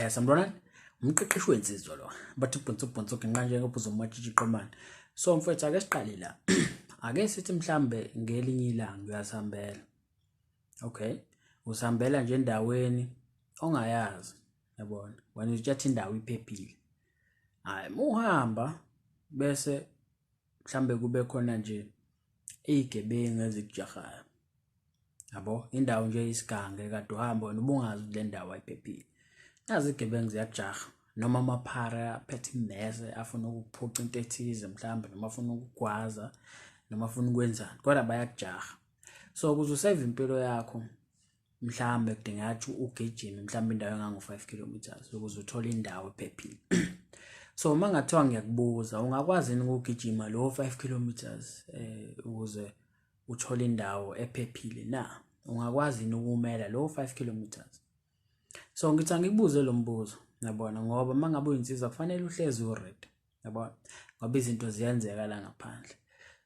Sanibonani. Umqeqeshi wensizwa lo. Bathi ubhonso ubhonso genqa njengophuzo umatshitshi qomane. So mfethu ake siqale la. Ake sithi mhlambe ngelinye ilanga uyasihambela. Okay. Usihambela nje endaweni ongayazi, yabona. Wena uzitshatha indawo iphephile. Hayi, muhamba bese mhlambe kube khona nje izigebengu ezikujahayo. Yabo, indawo nje isigange kade uhamba wena ubungazi ukuthi le ndawo ayiphephile. Nazi izigebengu ziyakujaha noma amaphara aphethe imese afuna ukukuphuca into ethize mhlawumbe noma afuna ukugwaza noma afuna ukwenzani kodwa bayakujaha. So ukuze usave impilo yakho mhlawumbe kudingeka ukuthi ugijime mhlawumbe indawo engango-5 kilometers ukuze uthole indawo ephephile. So uma ngathiwa ngiyakubuza ungakwazi yini ukugijima lowo 5 kilometers ukuze uthole indawo ephephile na? Ungakwazi yini ukumela lowo 5 kilometers? So ngithi angikubuze lo mbuzo, yabona, ngoba uma ngabe uyinsizwa kufanele uhlezi u-ready, yabona, ngoba izinto ziyenzeka la ngaphandle.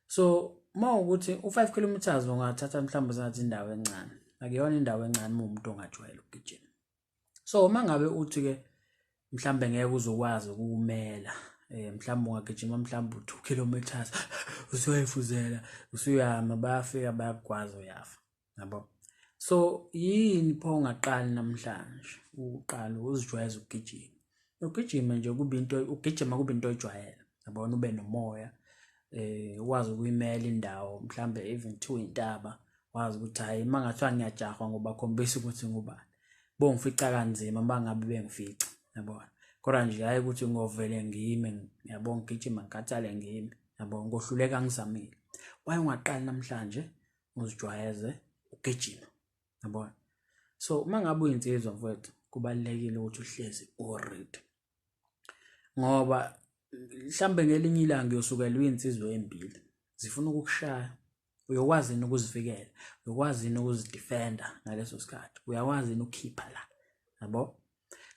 So uma ukuthi u-5 kilometers ungathatha mhlawumbe sengathi indawo encane, akuyona indawo encane uma umuntu ongajwayele ukugijima. So uma ngabe uthi-ke mhlambe ngeke uzokwazi ukuwumela, mhlawumbe ungagijima mhlawumbe u-2 kilometers usuyayifuzela usuyama, bayafika bayakugwaza uyafa, yabo. So yini pho ungaqali namhlanje uqale uzijwayeze ukugijima, ugijime nje kube into, ugijima kube into oyijwayele, yabona, ube nomoya, ukwazi ukuyimela indawo mhlambe even kuthiwa intaba, wazi ukuthi hhayi uma ngathiwa ngiyajahwa ngoba khombisa ukuthi ngubani, bongifica kanzima uma ngabe bengifica, yabona. Kodwa nje hhayi ukuthi ngovele ngime, yabo, ngigijima ngikhathale ngime, yabo, ngohluleka ngizamile. Why ungaqali namhlanje uzijwayeze ugijima, yabona. So uma ngabe uyinsizwa mfowethu kubalulekile ukuthi uhlezi u-ready, ngoba mhlambe ngelinye ilanga uyosukelwa iy'nsizwa ey'mbili zifuna ukukushaya. Uyokwazi yini ukuzivikela? Uyokwazi yini ukuzidefenda ngaleso sikhathi? Uyakwazi yini ukukhipha la, yabo?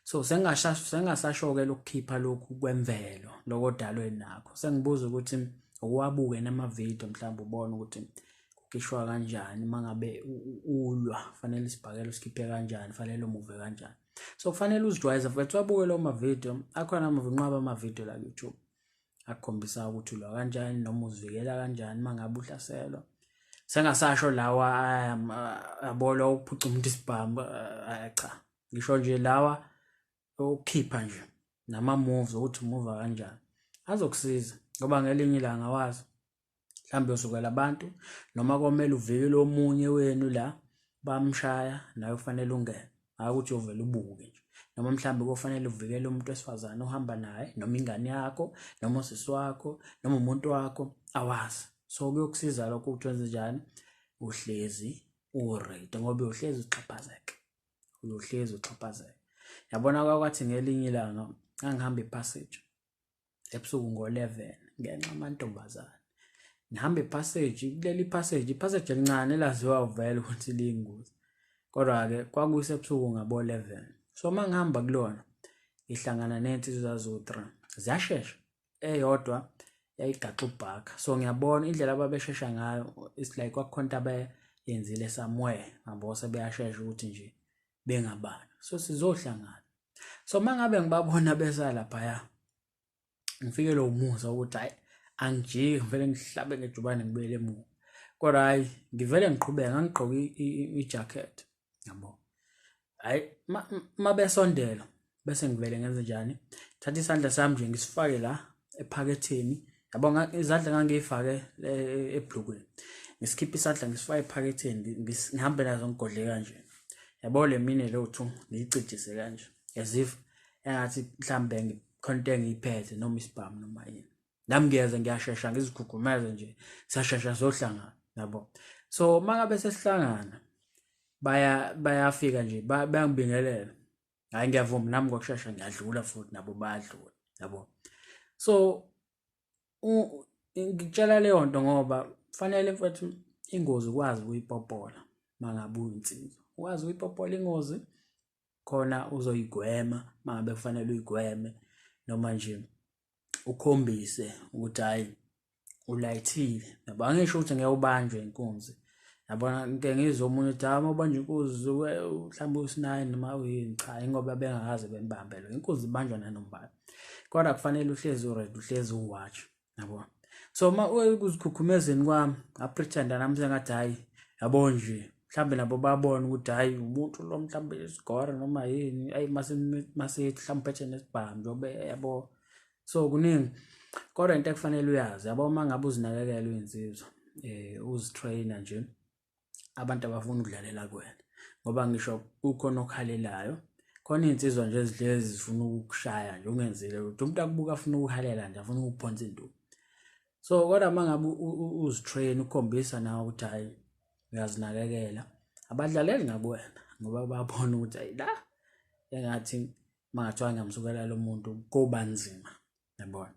So sengasasho-ke lokukhipha lokhu kwemvelo lokho odalwe nakho. Sengibuza ukuthi ukuwabuke namavidiyo mhlawumbe ubone ukuthi kukhishwa kanjani uma ngabe ulwa, fanele isibhakela usikhiphe kanjani, fanele umuve kanjani. So kufanele uzijwayeze mfethu, wabuke lawo mavidiyo akhona, inqwaba amavidiyo la ku-YouTube akukhombisa ukuthi ulwa kanjani noma uzivikela kanjani uma ngabe uhlaselwa. Sengasasho lawa yabo ukuphuca umuntu isibhamu, cha, ngisho nje lawa okukhipha nje nama-moves ukuthi umuva kanjani azokusiza, ngoba ngelinye ilanga wazi mhlawumbe uyosukela abantu noma komele uvikele omunye wenu la bamshaya, nawe kufanele ungene, hhayi ukuthi uyovela ubuke nje. Noma mhlawumbe kofanele uvikele umuntu wesifazane ohamba naye noma ingane yakho noma usisi wakho noma umuntu wakho, awazi. So kuyokusiza lokho ukuthi wenze njani, uhlezi u-ready, ngoba uyohlezi uxhaphazeke, uyohlezi uxhaphazeke. Yabona kwakwathi ngelinye ilanga ngangihamba i-passage ebusuku ngo-11 ngenxa amantombazane, ngihamba i-passage, kuleli passage, i-passage elincane elaziwa vele ukuthi liyingozi, kodwa-ke kwakusebusuku ngabo-11. So uma ngihamba kulona ngihlangana ney'nsizwa zaziwu-3 ziyashesha, eyodwa yayigaxa ubhaka. So ngiyabona indlela ababeshesha ngayo, it's like kwakukhona into abayenzile somewhere, ngabo sebeyashesha ukuthi nje bengabani. So sizohlangana. So uma ngabe ngibabona besa laphaya, ngifikelwe umuzwa ukuthi hhayi angijiki, ngivele ngihlabe ngejubane ngibuyele emuva. Kodwa hhayi ngivele ngiqhubeke, ngangigqoke i-jacket, yabo. Hhayi uma besondela bese ngivele ngenze njani, thatha isandla sami nje ngisifake la ephaketheni, yabo, izandla ngangiyifake ebhlukweni, ngisikhiphe isandla ngisifake ephaketheni, ngihambe nazo ngigodle kanje, yabo. Le mine leyo two ngiyicijise kanje as if engathi mhlambe khona into engiyiphethe noma isibhamu noma yini. Nami ngiyeza ngiyashesha ngizigugumeze nje, siyashesha sohlangana, yabo. So uma ngabe sesihlangana bayafika nje bayangibingelela, hhayi ngiyavuma nami ngokushesha ngiyadlula futhi nabo bayadlula, yabo. So ngikutshela leyo nto ngoba kufanele mfethu ingozi ukwazi ukuyipopola uma ngabe uyinsizwa, ukwazi ukuyipopola ingozi khona uzoyigwema uma ngabe kufanele uyigweme, noma nje ukhombise ukuthi hhayi ulayithile, yabo. Angisho ukuthi ngeke ubanjwe inkunzi, Yabona ngike ngizwe omunye uthi hayi uma ubanjwa inkunzi mhlawumbe usinayini noma uyini, cha ingoba bengakaze bembambe lo, inkunzi ibanjwa nanombani, kodwa kufanele uhlezi u-ready, uhlezi u-watch, yabo. So uma ekuzikhukhumezeni kwami ngapretenda nami sengathi hhayi, yabo nje mhlawumbe nabo babona ukuthi hhayi umuntu lo mhlawumbe isigora noma yini, ayi masithi mhlawumbe uphethe nesibhamu njengoba yabo. So kuningi, kodwa into ekufanele uyazi, yabo, uma ngabe uzinakekela uyinsizwa, uzitrainer nje, abantu abafuna ukudlalela kuwena, ngoba ngisho kukhona okhalelayo, khona iy'nsizwa nje ezihlezi zifuna ukukushaya nje ungenzile lutho, umuntu akubuka afuna ukuhalela nje, afuna ukukuphonsa induku. So kodwa uma ngabe uzitrain, ukhombisa nawe ukuthi hhayi uyazinakekela, abadlaleli ngakuwena ngoba babona ukuthi hhayi la engathi uma ngathiwa ngiyamsukela lo muntu koba nzima, yabona.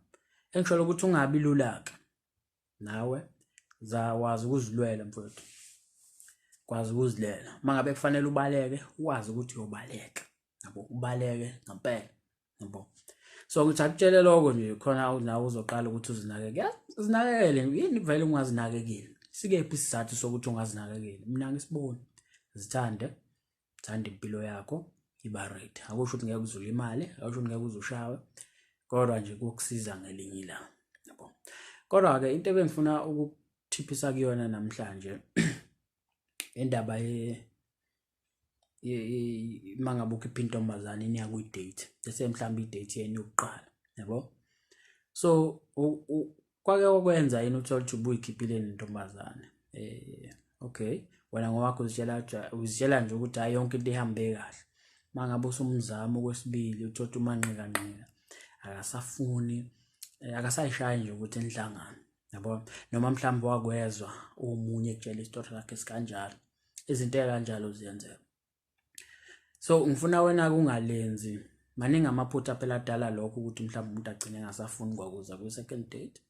Engisholo ukuthi ungabi lula-ke nawe, wazi ukuzilwela mfowethu, kwazi ukuzilela. Uma ngabe kufanele ubaleke, wazi ukuthi uyobaleka, yabo, ubaleke ngempela, yabo. So ngithi akutshele lokho nje khona nawe uzoqala ukuthi uzinakekele, uzinakekele. Yini vele ungazinakekeli? Sikephi isizathu sokuthi ungazinakekeli? Mina ngisiboni, zithande, thanda impilo yakho, iba right. Akusho ukuthi ngeke uze ulimale, akusho ukuthi ngeke uze ushawe, kodwa nje kuyokusiza ngelinye ilanga, yabo. Kodwa-ke into ebengifuna ukuthiphisa kuyona namhlanje, indaba uma ngabe ukhipha intombazane niya kwi-date, bese mhlawumbe i-date yenu yokuqala, yabo. So kwake kwakwenza yini uthole ukuthi ubuyikhiphile nentombazane, okay, wena ngowakho uzitshela nje ukuthi hhayi yonke into ihambe kahle, uma ngabe usumzama okwesibili uthole ukuthi umanqikanqika akasafuni, akasayishayi nje ukuthi nihlangane, yabo, noma mhlawumbe wakwezwa omunye ekutshela isitori sakhe esikanjalo, izinto ey'kanjalo ziyenzeka. So ngifuna wena kungalenzi, maningi amaphutha phela adala lokho ukuthi mhlawumbe umuntu agcine engasafuni kwakuza kwi-second date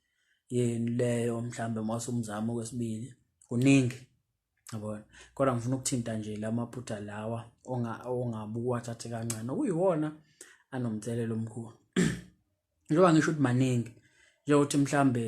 yenu leyo, mhlawumbe uma usumzama okwesibili, kuningi, yabona. Kodwa ngifuna ukuthinta nje la maphutha lawa ongabe uwathathe kancane, okuyiwona anomthelela omkhulu. Njengoba ngisho ukuthi maningi, njengokuthi mhlambe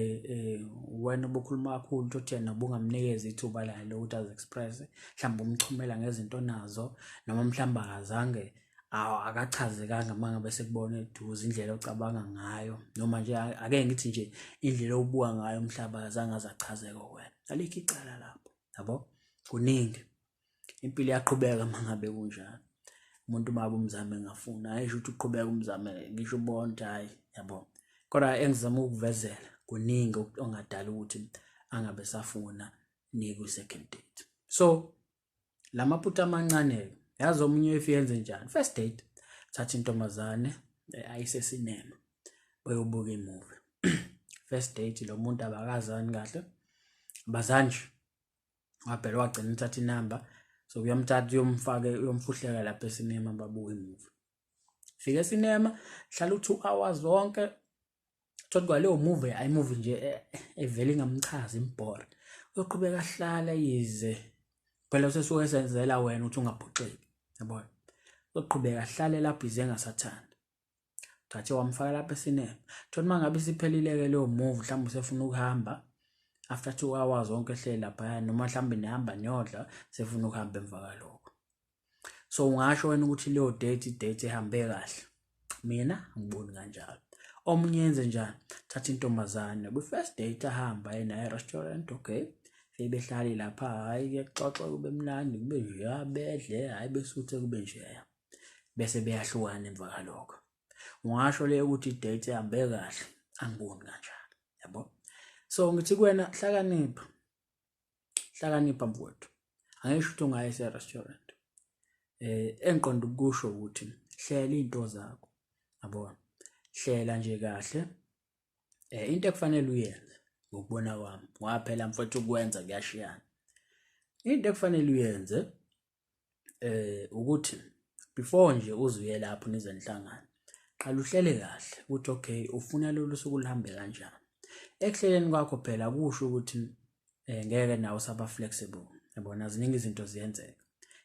wena ubukhuluma kakhulu, uthi yena ubungamnikeza ithuba layo lokuthi azi-express, mhlawumbe umchumela ngezinto onazo, noma mhlawumbe akazange akachazekanga uma ngabe sekubona eduze indlela ocabanga ngayo, noma nje ake ngithi nje indlela obuka ngayo umhlaba akazange aze achazeke wena, alikho icala lapho, yabo. Kuningi, impilo iyaqhubeka uma ngabe kunjalo. Umuntu uma ngabe umzame engafuni, hhayi sho ukuthi uqhubeka umzame ngisho ubona ukuthi hhayi, yabo. Kodwa engizama ukukuvezela kuningi okungadala ukuthi angabe esafuna niye kwi-second date. So la maphutha amancane-ke, yazi omunye if yenze njani, first date thatha intombazane ayise esinema bayobuka imuvi. First date lo muntu abakazani kahle, abazani nje, wabhela wagcina uthatha inamba, so uyamthatha uyomfaka uyomfuhleka lapha esinema babuka imuvi. Fika esinema hlala u-2 hours wonke, thothi kwaleyo movie ayimuvi nje evele ingamchazi imbhore, uyoqhubeka ahlala yize phela usesuke esenzela wena ukuthi ungaphoxeki, yabona. Uyoqhubeka ahlale lapho ize engasathandi, thathe wamfaka lapha esinema, thothi uma ngabe isiphelile-ke leyo movie, mhlawumbe usefuna ukuhamba after 2 hours wonke ehleli laphaya, noma mhlawumbe nihamba niyodla, sefuna ukuhamba emva kwalokho. So ungasho wena ukuthi leyo date i-date ehambe kahle? Mina angiboni kanjalo. Omunye yenze njani? Thatha intombazane kwi-first date ahamba aye naye e-restaurant, okay, fike behlale lapha, hhayi kuyaxoxwa kube mnandi kube njeya, bedle, hhayi besuthe kube njeya, bese beyahlukana emva kwalokho. Ungasho leyo ukuthi i-date ihambe kahle? Angiboni kanjalo, yabo. So ngithi kuwena hlakanipha, hlakanipha mfowethu, angisho ukuthi ungaye ese-restaurant. Engiqonda ukusho ukuthi hlela iy'nto zakho, yabo, hlela nje kahle. Into ekufanele uyenze ngokubona kwami, ngoba phela mfowethu ukwenza kuyashiyana. Into ekufanele uyenze ukuthi before nje uze uye lapho nize nihlangane, qala uhlele kahle ukuthi okay ufuna lolu suku luhambe kanjani. Ekuhleleni kwakho phela kusho ukuthi ngeke nawe usaba flexible, yabona, ziningi izinto ziyenzeka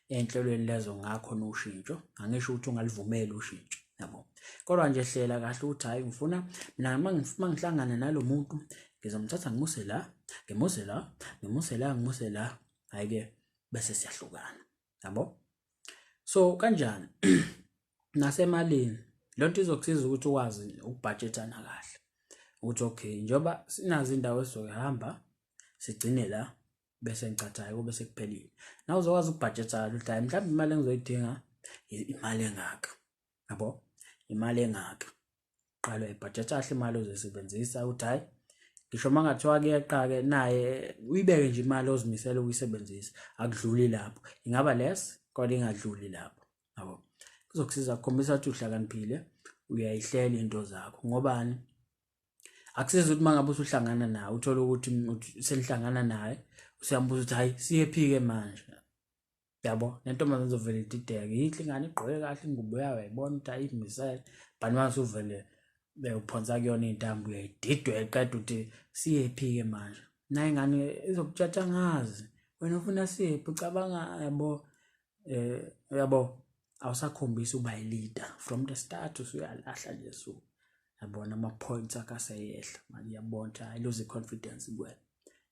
ey'nhlelweni lezo, ngakhona ushintsho, angisho ukuthi ungalivumeli ushintsho, yabo. Kodwa nje hlela kahle ukuthi hhayi ngifuna mina uma ngihlangana nalo muntu ngizomthatha ngimuse la, ngimuse la, ngimuse la, ngimuse la, Hhayi-ke bese siyahlukana, yabo. So kanjani nasemalini le nto izokusiza ukuthi ukwazi ukubhajethana kahle ukuthi okay, njengoba sinazo indawo esizoyihamba sigcine la bese ngicatha hhayi kube sekuphelile. Nawe uzokwazi ukubhajetha kahle ukuthi hhayi mhlawumbe imali engizoyidinga imali engaka, yabo, imali engaka. Qala uyayibhajetha kahle imali ozoyisebenzisa ukuthi hhayi ngisho uma kungathiwa kuyeqa-ke naye uyibeke nje imali ozimisele ukuyisebenzisa, akudluli lapho, ingaba less kodwa ingadluli lapho, yabo. Kuzokusiza kukhombisa ukuthi uhlakaniphile, uyayihlela iy'nto zakho. Ngobani? Akusizi ukuthi uma ngabe usuhlangana naye uthole ukuthi senihlangana naye usuyambuza ukuthi hhayi siyephi-ke manje, yabo. Nentombazane izovele idideke, yinhle ingane igqoke kahle ingubo yayo uyayibona ukuthi ayimisele, but mase uvele uphonsa kuyona iy'ntambo uyayidida uyayiqeda ukuthi siyephi-ke manje. Nayo ingane izokutshatsha angazi wena ufuna siyephi, ucabanga yabo, uyabo, awusakhombisi uba yi-leader from the start usuyalahla nje su, yabona ama-points akho aseyehla manje, uyabona ukuthi hhayi lose i-confidence kuwena,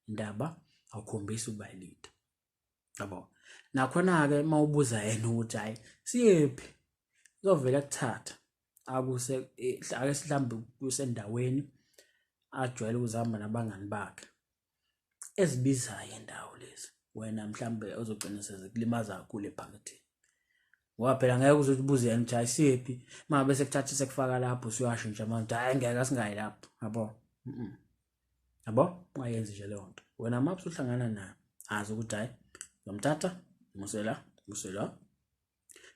indaba awukhombisi ukuba yi-leader, yabo. Nakhona-ke uma ubuza yena ukuthi hhayi siyephi, uzovele akuthatha akuse ake mhlawumbe kusendaweni ajwayele ukuzihamba nabangani bakhe ezibizayo indawo lezi, wena mhlawumbe ozogcina sezikulimaza kakhulu ephaketheni, ngoba phela ngeke uze ubuze yena ukuthi hhayi siyephi, uma ngabe sekuthatha sekufaka lapho usuyashintsha manje, hhayi ngeke asingayi lapho, yabo. Yabo, ungayenzi nje leyo nto. Wena uma usuhlangana naye azi ukuthi hhayi ngiyamthatha ngimuse la, ngimuse la.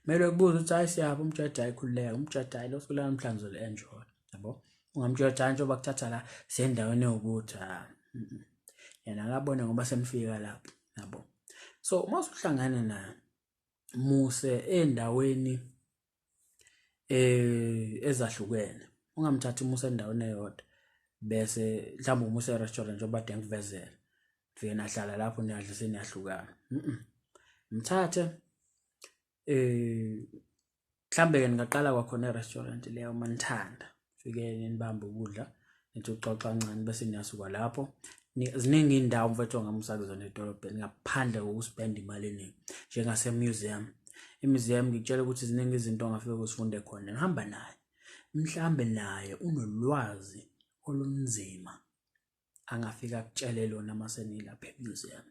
Kumele kubuze ukuthi hhayi siyaphi, umtshela ukuthi hhayi khululeka, umtshela ukuthi hhayi lo suku lanamhlanje ngizoli-enjoy, yabo. Ungamtshela ukuthi hhayi njengoba kuthatha la siye endaweni ewukuthi, yena akabone ngoba senifika lapho, yabo. So uma usuhlangana naye muse endaweni ezahlukene, ungamthathi umuse endaweni eyodwa bese mhlawumbe umuse e-restaurant njengoba kade ngikuvezela, nifike nahlala lapho niyadla seniyahlukana. Mthathe mhlambe-ke ningaqala kwakhona e-restaurant leyo uma nithanda, fike nibambe ukudla nithi uxoxa kancane bese niyasuka lapho. Ziningi iy'ndawo mfethu ongamusa kuzona edolobheni ngaphandle kokuspenda imali eningi, njengase-museum. I-museum ngikutshela ukuthi ziningi izinto ongafike uzifunde khona, ngihamba naye mhlambe naye unolwazi olunzima angafike akutshele lona uma senilapha e-museum.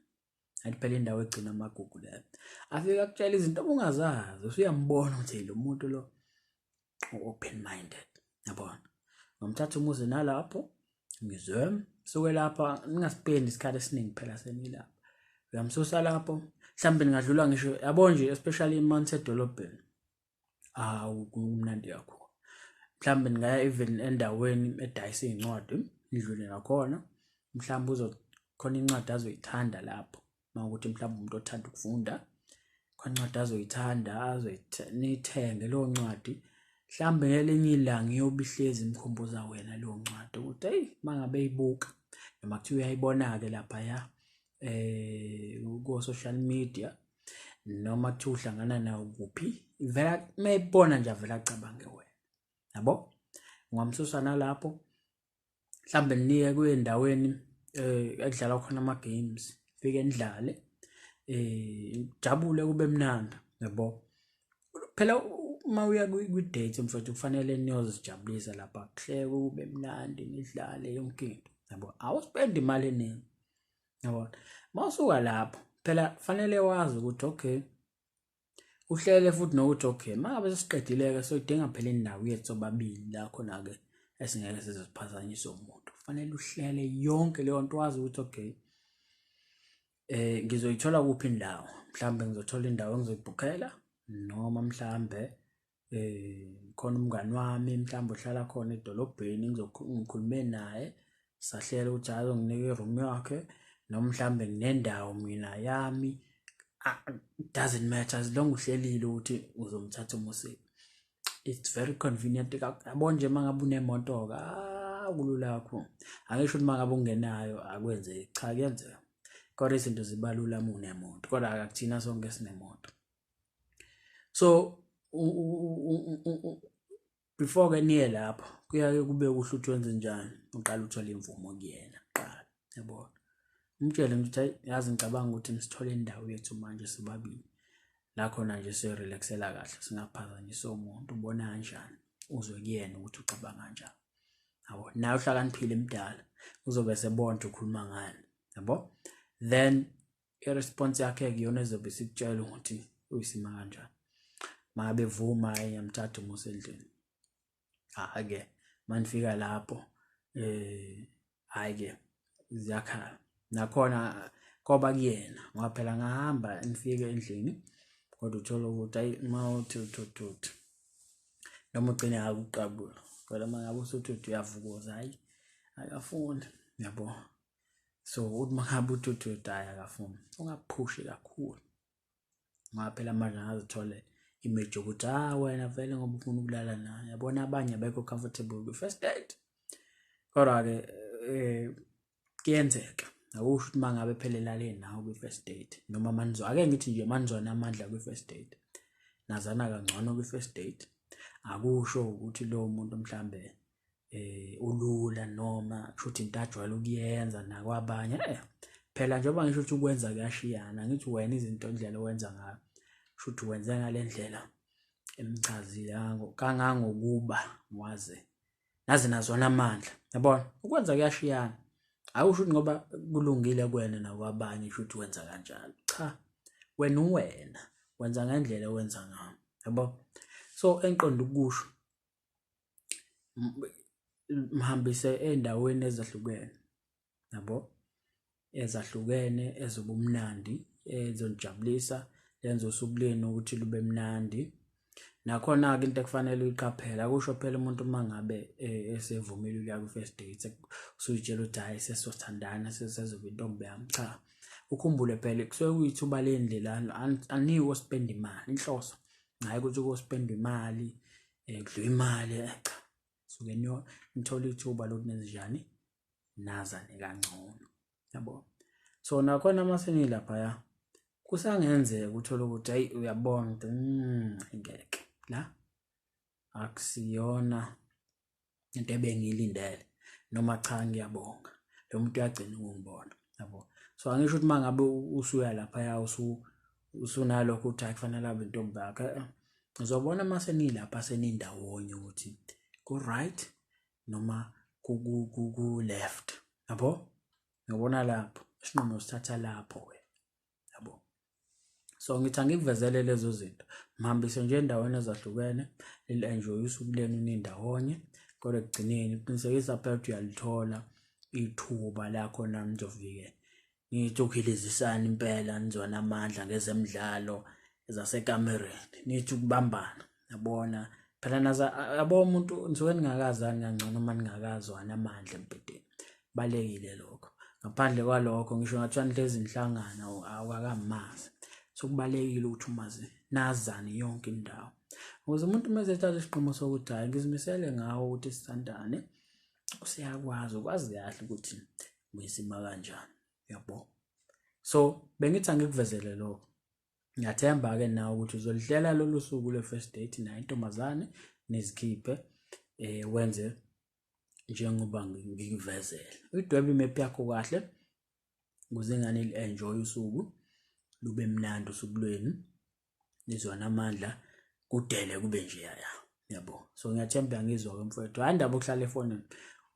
Kanti phela indawo egcina amagugu leyo, afike akutshele izinto obungazazi, usuyambona ukuthi lo muntu lo u-open minded, yabona. Ngamthatha umuze nalapho museum, suke lapha ningaspendi isikhathi esiningi phela senilapha, uyamsusa lapho mhlawumbe ningadlula ngisho, yabo nje especially uma nisedolobheni, awu kumnandi kakhulu. Mhlawumbe ningaya even endaweni edayisa iy'ncwadi nidlule nakhona, mhlawumbe uzokhona incwadi azoyithanda lapho, uma kuwukuthi mhlawumbe umuntu othanda ukufunda, khona incwadi azoyithanda niyithenge leyo ncwadi. Mhlawumbe ngelinye ilanga iyobe ihlezi imkhumbuza wena leyo ncwadi ukuthi eyi uma ngabe eyibuka noma kuthiwa uyayibona-ke laphaya ko-social media noma kuthiwa uhlangana nayo kuphi, ivela uma ebona nje avele acabange wena, yabo. Ungamsusa nalapho mhlawumbe niye kuye endaweni ekudlalwa khona ama-games, fike nidlale jabule kube mnandi, yabo. Phela uma uya kwi-date mfethu kufanele niyozijabulisa lapha, kuhlekwe kube mnandi nidlale yonke into, yabo. Awuspendi imali eningi, yabona. Uma usuka lapho phela kufanele wazi ukuthi okay, uhlele futhi nokuthi okay uma ngabe sesiqedile-ke soyidinga phela indawo yethu sobabili la khona-ke esingeke size siphazanyiswe umuntu. Kufanele uhlele yonke leyo nto, wazi ukuthi okay ngizoyithola kuphi indawo, mhlawumbe ngizothola indawo engizoyibhukhela noma mhlawumbe khona umngani wami mhlawumbe ohlala khona edolobheni ngikhulume naye sahlela ukuthi hhayi uzonginika i-room yakhe noma mhlawumbe nginendawo mina yami. Doesn't matter as long uhlelile ukuthi uzomthatha umusiphi. It's very convenient, yabo nje uma ngabe unemoto-ke kulula kakhulu. Angisho ukuthi uma ngabe ungenayo akwenzeki, cha kuyenzeka, kodwa izinto ziba lula uma unemoto, kodwa akuthina sonke esinemoto. So before-ke niye lapho kuyaye kube kuhle ukuthi wenze njani, uqale uthole imvumo kuyena kuqala, yabona. Umtshele nje ukuthi hayi yazi ngicabanga ukuthi nisithole indawo yethu manje sobabili. La khona nje siyorelaxela kahle singaphazanyiswa umuntu ubona kanjani uzwe kuyena ukuthi ucabanga kanjani. Yabo naye uhlakaniphile mdala uzobe sebona ukuthi ukhuluma ngani yabo. Then i-response yakhe kuyona ezobe isikutshela ukuthi uyisima kanjani. Mangabe vuma yamthatha umusa endlini. Hhayi-ke manifika lapho hhayi-ke ziyakhala nakhona koba kuyena ngoba phela ngahamba nifike endlini kodwa uthole ukuthi ayi uma uthi uthi uthi uthi noma ugcine akuqabula kodwa uma ngabe usuthi uthi uyavukuza hhayi akafuni yabo. So uthi uma ngabe uthi uthi uthi hhayi akafuni ungaphushi kakhulu ngoba phela manje angazithole image yokuthi ah wena vele ngoba ufuna ukulala naye yabona abanye abekho comfortable kwi-first date kodwa-ke um kuyenzeka akusho ukuthi uma ngabe phela elale nawe kwi-first date noma manizwa ake ngithi nje manizwana amandla kwi-first date nazana kangcono kwi-first date akusho ukuthi lowo muntu mhlambe eh ulula noma kusho into ajwayele ukuyenza nakwabanye eh phela njengoba ngisho ukuthi ukwenza kuyashiyana ngithi wena izinto indlela owenza ngayo kusho ukuthi wenze ngale ndlela emchazile kangangokuba waze naze nazona amandla yabona ukwenza kuyashiyana awusho ukuthi ngoba kulungile kuwena nakwabanye kusho ukuthi wenza kanjalo cha wena uwena wenza ngendlela owenza ngayo yabo. So engiqonda ukusho mhambise ey'ndaweni ezahlukene yabo, ezahlukene ezobumnandi ezonijabulisa lenze usuku lenu ukuthi lube mnandi. Nakhona-ke into ekufanele uyiqaphele akusho phela umuntu uma ngabe esevumile ukuya kwi-first date usuyitshela ukuthi hhayi sesizothandana sezoba intombi yami, cha. Ukhumbule phela kusuke kuyithuba lenu lelana aniyi kospenda imali inhloso hhayi ukuthi kospendwa imali kudliwa imali cha suke nithole ithuba lokuthi nenze njani nazane kangcono yabo. So nakhona uma senilaphaya kusangenzeka uthole ukuthi hayi uyabona ukuthi ngeke la akusiyona into ebengiyilindele noma cha ngiyabonga lo muntu uyagcina ukungibona yabo. So angisho ukuthi uma ngabe usuya laphaya usunalokho ukuthi hayi kufanele abe intombi yakhe, uzobona uma senilapha senindawonye ukuthi ku-right noma ku-left yabo. Ngiyobona lapho isinqumo sithatha lapho wena yabo. So ngithi angikuvezele lezo zinto mhambise nje endaweni ezahlukene lili-enjoy usuku lenu nindawonye kodwa ekugcineni qinisekisa phela ukuthi uyalithola ithuba lakho nami nizofike nithi ukuhilizisana impela nizwana amandla ngezemidlalo zasekamereni nithi ukubambana yabona phela naza yabo umuntu nisuke ningakazani kangcono uma ningakazwani amandla embhedeni balekile lokho. Ngaphandle kwalokho ngisho ngathiwa nihlezi nihlangana awukakamazi so kubalekile ukuthi umazi nazane yonke indawo ukuze umuntu uma esethatha isinqumo sokuthi hhayi ngizimisele ngawo ukuthi sithandane useyakwazi ukwazi kahle ukuthi uyisima kanjani yabo. So bengithi angikuvezele lokho. Ngiyathemba-ke nawe ukuthi uzolihlela lolu suku lwe-first date nayo intombazane nizikhiphe wenze njengoba ngikuvezele. Uyidwebe imephu yakho kahle ukuze ingane ili-enjoy usuku lube mnandi usuku lwenu nizwane amandla kudele kube njeyaya yabo. So ngiyathemba uyangizwa-ke mfowethu, hhayi indaba yokuhlala efonini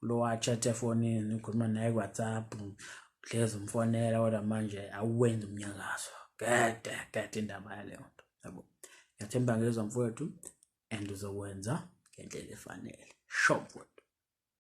lo wa-chat efonini ukhuluma naye ku-WhatsApp hlezi umfonela kodwa manje awuwenzi umnyakazo gede gede indaba yaleyo nto yabo. Ngiyathemba ngizwa mfowethu and uzokwenza ngendlela efanele. Sho mfowethu.